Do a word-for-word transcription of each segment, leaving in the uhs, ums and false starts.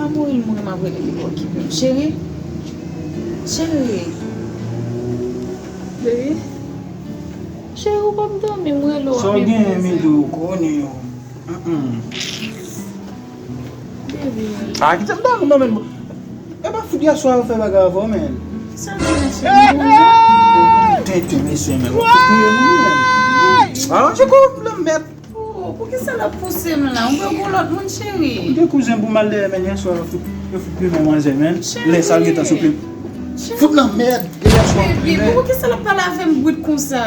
Mouri, mouri, m ap rele li pou okipe m. Cheri. Cheri. Baby. Cheri, ou p ap dòmi, m rele w. Sa w genyen, Midi, ou konnen yo. Mm-mm. Baby. Ah, kite m dòmi, non, men. E pa fout yèswa yo fè bagay avè w, men. Sa w genyen, cheri? Tenten, mesye, men. Ou touye moun, men. Ah, je kou, lanmèd. Oh, poukisa l ap pouse m la? Ou wè gon lòt moun, cheri? Koute kouzen pou m al dèyè, men yèswa yo fout, yo fout plimen manzè, men. Lè sa l gentan sou plimen. Fout nan mèd, e yèswa yo plimen. Poukisa l ap pale avè m brit konsa?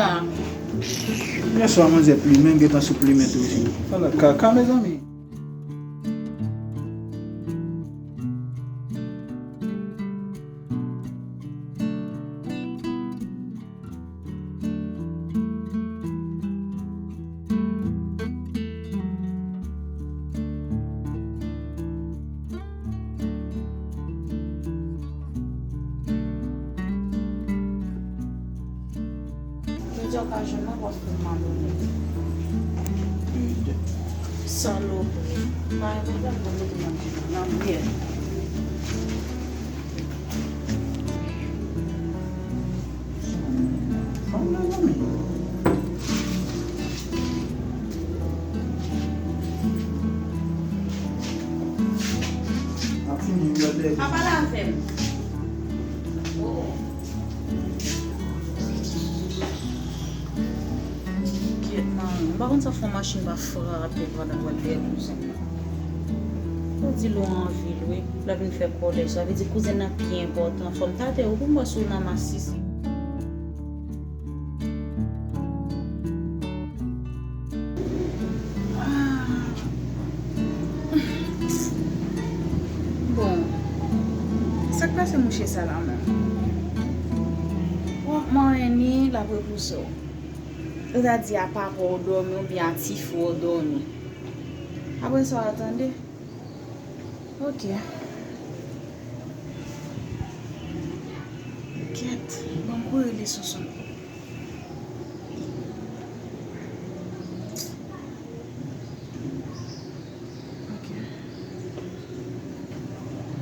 Yèswa manzè plimen, gentan sou plimen tou. Ala kaka, mezanmi. Jodi a w ka jwenn mwen paske m malonèt. Salopri. Pa gen pwoblèm, mwen mete nan, nan byè. Pa pale avè m. Oh. Kyèt, manman. M pa konn sa fè yon machin pa frape pandan m pral dèyè kouzen m nan. Ou di l ou anvi l, wi. L ap vin fè kòlèj. Sa vle di kouzen nan pi enpòtan. Fò m tate ou pou m wè si w nan masisi. Bon, sa k pase mouche sa la menm? W ap manyen ni l ap repouse w. Ou ta di a papa w dòmi oubyen a tifi w dòmi. Apre sa w a tande. Ok. Kèt, ban m kouri li Sonson. Ok.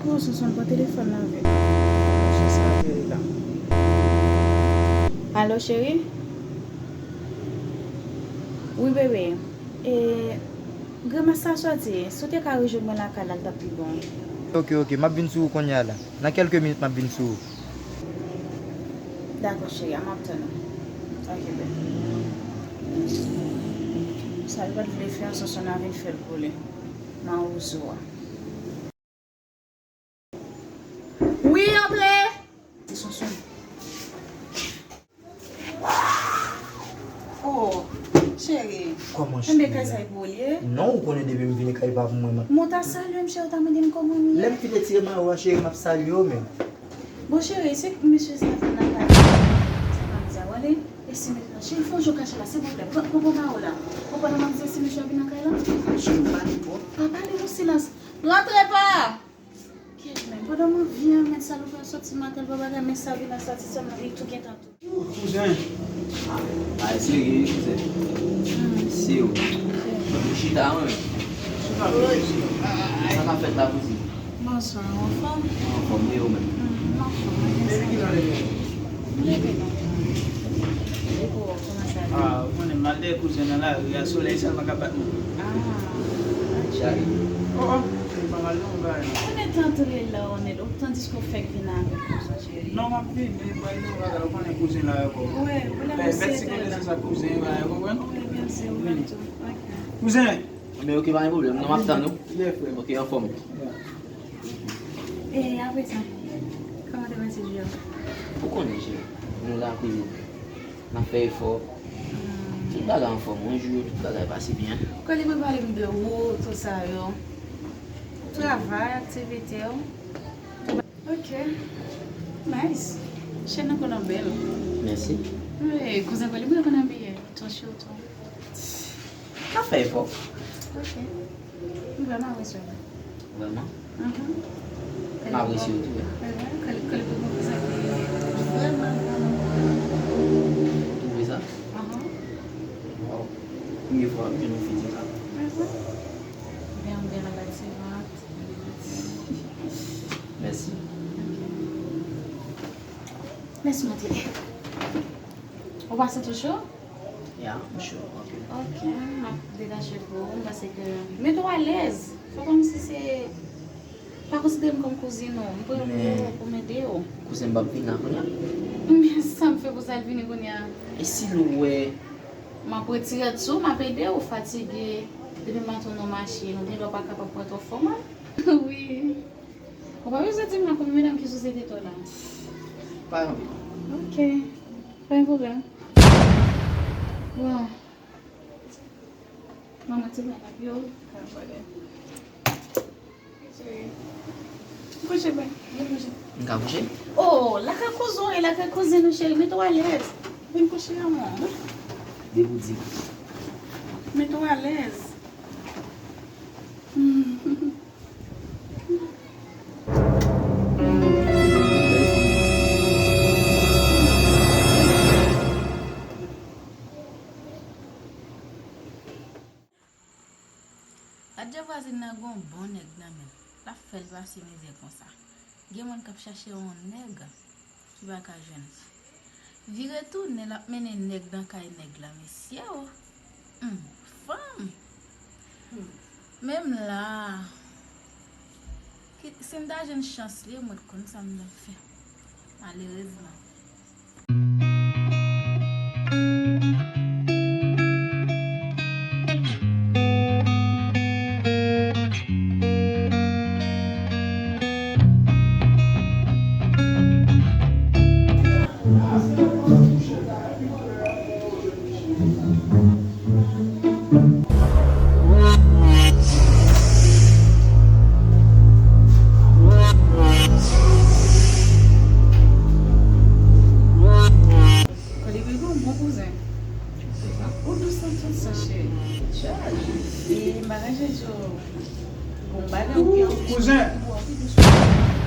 Oh, Sonson, pran telefòn nan avè m. Alo, cheri? Wi, bebe. E, Grimas la soti. Si w te ka rejwenn mwen lakay la, l t ap pi bon. Ok, ok, m ap vin sou ou kounye a la. Nan kèlke minit, m ap vin sou ou. Dakò, cheri, a m ap tann ou. Ok, bebe. Sa l pa t vle fè an, Sonson a vin fè l pou li. Mawozo a. Wi, antre! Se Sonson. Oh, cheri. Kòman, cheri? Enben, kay sa e pou ou l ye? Non, ou konnen depi m vini kay pa pou mwen, man. Men w ta salye m, cheri, w ta mande m kòman m ye. Lè m fin retire mayo a, cheri, m ap salye w, men. Bon, cheri, se mesye sa vin nan kay la. Sa m ap di a, w ale. E si mesye, cheri, fè yon jan kache la, silvouplè. Pran, pran, pran mayo la. Ou konnen m ap di si mesye a vin nan kay la? Cheri, ou pale twòp. Pa pale non, silans. Rantre pa! Kèt, men pandan m anvi an, men salopri a soti maten, l pa bagay, men sa vin a soti sèlman, li tou gentan tou. Kouzen. Ah, bagay serye wi, kouzen. Se ou. Ou chita, wi. Sa k ap fèt la, kouzin? Bonswa, ou anfòm? Mwen anfòm, e ou menm? M anfòm, mwen gen sa. M leve non. E pou ou, kòman sa ye? Ah, ou konnen, m al dèyè kouzen nan lari a, solèy sèlman k ap bat mwen. Ah, ok. Oh, oh, se pa mal non, bagay la. Ou nèt antre la, ou nèt, ou tandiske ou fèk vin avèk nou sa, cheri. Non, m ap vini, bagay non, bagay, ou konnen kouzen la ankò. Wi, ou la. Fè, fè ti konnen se sa kouzen, bagay, ou konprann? Wi, byen si, ou menm tou. Ok. Kouzen! Men ok, pa gen pwoblèm, non, m ap tann ou. Lè, frè. Ok, anfòm. E apre sa, kòman te pase jou a? Ou konnen, cheri, nou la kouzin. N ap fè efò. Tout bagay anfòm, yon jou, tout bagay pase byen. Ou konn li pale m de ou, tout sa yo. Travay, aktivite w. Ok. Nice. Chèn nan konn ap bèl. Mèsi. Wi, kouzen Koli, mwen konn abiye. Touch yo tou. N ap fè efò. Ok. M vrèman apresye w. Vrèman? Mhm. M apresye w tou, wi. Vrèman, vrèman, vrèman. Ou twouve sa? Aha. Waw. Premye fwa m jwenn yon fi di sa. Mhm. Byen, byen, la ti vant. Mèsi. Lèsmante. Ou pa santi w cho? Ya, m cho anpil. Ok, m ap detache pou ou, m panse ke mete w alèz. Fè kòmsi se, pa konsidere m kòm kouzin ou. M pran pou, pou m ede w. Kouzen m p ap vin la kounye a? Men sa m fè pou sa l vini kounye a? E si l wè? M ap retire sou, m ap ede w, fatige. Depi maten w nan machin, ou gen lè w pa kapab pran twòp fòm an. Wi. Ou pa bezwen di m nan konbyen medam ki sou sete to la. Pa anvi. Ok. Pa gen pwoblèm. Bon. Manman ti grann ap yo ka vole. Cheri. Kouche byen. Vin kouche. M ka kouche? Oh, lakay kouzin w e lakay kouzin ou, cheri. Mete w alèz. Vin kouche, amò. Depi w di. Mete w alèz. Adje vwazin nan gon bon nèg nan men l. L ap fè l pase mizè konsa. Gen moun k ap chache yon nèg ki pa ka jwenn. Vire tounen, l ap mennen nèg nan kay nèg la, mesye o. Hum, fanm. Menm la. Ki, si m ta jwenn chans li, mwen t konn sa m t ap fè. Malerezman. Kolibri gon bon kouzen. Ou dous nan tout sans, cheri. E m pa ka chèche w. Bon, bagay ou gen. Kouzen.